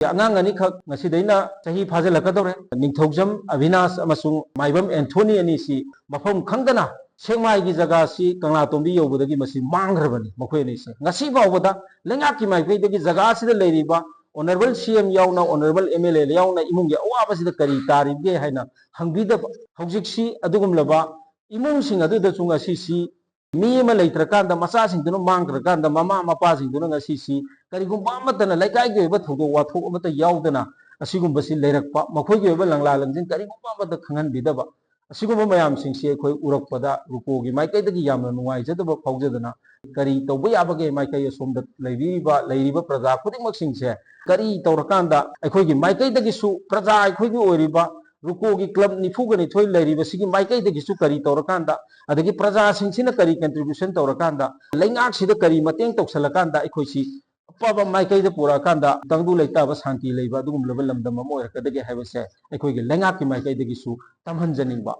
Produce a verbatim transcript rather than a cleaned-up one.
ꯑꯉꯥꯡ ꯑꯅꯤꯈꯛ ꯉꯁꯤꯗꯩꯅ ꯆꯍꯤ ꯐꯥꯖꯤꯜꯂꯛꯀꯗꯧꯔꯦ꯫ ꯅꯤꯡꯊꯧꯖꯝ ꯑꯕꯤꯅꯥꯁ ꯑꯃꯁꯨꯡ ꯃꯥꯏꯕꯝ ꯑꯦꯟꯊꯣꯅꯤ ꯑꯅꯤꯁꯤ ꯃꯐꯝ ꯈꯪꯗꯅ ꯁꯦꯛꯃꯥꯏꯒꯤ ꯖꯒꯥꯁꯤ ꯀꯪꯂꯥꯇꯣꯝꯕꯤ ꯌꯧꯕꯗꯒꯤ ꯃꯁꯤ ꯃꯥꯡꯈ꯭ꯔꯕꯅꯤ꯫ ꯃꯈꯣꯏ ꯑꯅꯤꯁꯦ ꯉꯁꯤ ꯐꯥꯎꯕꯗ ꯂꯩꯉꯥꯛꯀꯤ ꯃꯥꯏꯀꯩꯗꯒꯤ ꯖꯒꯥ ꯑꯁꯤꯗ ꯂꯩꯔꯤꯕ ꯑꯣꯅꯔꯦꯕꯜ ꯁꯤ ꯑꯦꯝ ꯌꯥꯎꯅ, ꯑꯣꯅꯔꯦꯕꯜ ꯑꯦꯝ ꯑꯦꯜ ꯑꯦ ꯌꯥꯎꯅ ꯏꯃꯨꯡꯒꯤ ꯑꯋꯥꯕꯁꯤꯗ ꯀꯔꯤ ꯇꯥꯔꯤꯕꯒꯦ ꯍꯥꯏꯅ ꯍꯪꯕꯤꯗꯕ꯫ ꯍꯧꯖꯤꯛꯁꯤ ꯑꯗꯨꯒꯨꯝꯂꯕ ꯏꯃꯨꯡꯁꯤꯡ ꯑꯗꯨꯗꯁꯨ ꯉꯁꯤꯁꯤ ꯃꯤ ꯑꯃ ꯂꯩꯇ꯭ꯔꯀꯥꯟꯗ, ꯃꯆꯥꯁꯤꯡꯗꯨꯅ ꯃꯥꯡꯈ꯭ꯔꯀꯥꯟꯗ, ꯃꯃꯥ ꯃꯄꯥꯁꯤꯡꯗꯨꯅ ꯉꯁꯤꯁꯤ ꯀꯔꯤꯒꯨꯝꯕ ꯑꯃꯠꯇꯅ ꯂꯩꯀꯥꯏꯒꯤ ꯑꯣꯏꯕ ꯊꯧꯗꯣꯛ ꯋꯥꯊꯣꯛ ꯑꯃꯠꯇ ꯌꯥꯎꯗꯅ ꯑꯁꯤꯒꯨꯝꯕꯁꯤ ꯂꯩꯔꯛꯄ, ꯃꯈꯣꯏꯒꯤ ꯑꯣꯏꯕ ꯂꯪꯂꯥ ꯂꯪꯖꯤꯟ ꯀꯔꯤꯒꯨꯝꯕ ꯑꯃꯠꯇ ꯈꯪꯍꯟꯕꯤꯗꯕ, ꯑꯁꯤꯒꯨꯝꯕ ꯃꯌꯥꯝꯁꯤꯡꯁꯤ ꯑꯩꯈꯣꯏ ꯎꯔꯛꯄꯗ ꯔꯨꯀꯣꯒꯤ ꯃꯥꯏꯀꯩꯗꯒꯤ ꯌꯥꯝꯅ ꯅꯨꯡꯉꯥꯏꯖꯗꯕ ꯐꯥꯎꯖꯗꯅ, ꯀꯔꯤ ꯇꯧꯕ ꯌꯥꯕꯒꯦ? ꯃꯥꯏꯀꯩ ꯑꯁꯣꯝꯗ ꯂꯩꯕꯤꯔꯤꯕ, ꯂꯩꯔꯤꯕ ꯄ꯭ꯔꯖꯥ ꯈꯨꯗꯤꯡꯃꯛꯁꯤꯡꯁꯦ ꯀꯔꯤ ꯇꯧꯔꯀꯥꯟꯗ ꯑꯩꯈꯣꯏꯒꯤ ꯃꯥꯏꯀꯩꯗꯒꯤꯁꯨ, ꯄ꯭ꯔꯖꯥ ꯑꯩꯈꯣꯏꯒꯤ ꯑꯣꯏꯔꯤꯕ ꯔꯨꯀꯣꯒꯤ ꯀ꯭ꯂꯕ ꯅꯤꯐꯨꯒ ꯅꯤꯊꯣꯏ ꯂꯩꯔꯤꯕꯁꯤꯒꯤ ꯃꯥꯏꯀꯩꯗꯒꯤꯁꯨ ꯀꯔꯤ ꯇꯧꯔꯀꯥꯟꯗ, ꯑꯗꯒꯤ ꯄ꯭ꯔꯖꯥꯁꯤꯡꯁꯤꯅ ꯀꯔꯤ ꯀꯟꯇ꯭ꯔꯤꯕ꯭ꯌꯨꯁꯟ ꯇꯧꯔꯀꯥꯟꯗ, ꯂꯩꯉꯥꯛꯁꯤꯗ ꯀꯔꯤ ꯃꯇꯦꯡ ꯇꯧꯁꯜꯂꯀꯥꯟꯗ ꯑꯩꯈꯣꯏꯁꯤ ꯑꯐꯕ ꯃꯥꯏꯀꯩꯗ ꯄꯨꯔꯛꯑꯀꯥꯟꯗ ꯇꯪꯗꯨ ꯂꯩꯇꯥꯕ, ꯁꯥꯟꯇꯤ ꯂꯩꯕ ꯑꯗꯨꯒꯨꯝꯂꯕ ꯂꯝꯗꯝ ꯑꯃ ꯑꯣꯏꯔꯛꯀꯗꯒꯦ ꯍꯥꯏꯕꯁꯦ ꯑꯩꯈꯣꯏꯒꯤ ꯂꯩꯉꯥꯛꯀꯤ ꯃꯥꯏꯀꯩꯗꯒꯤꯁꯨ ꯇꯝꯍꯟꯖꯅꯤꯡꯕ꯫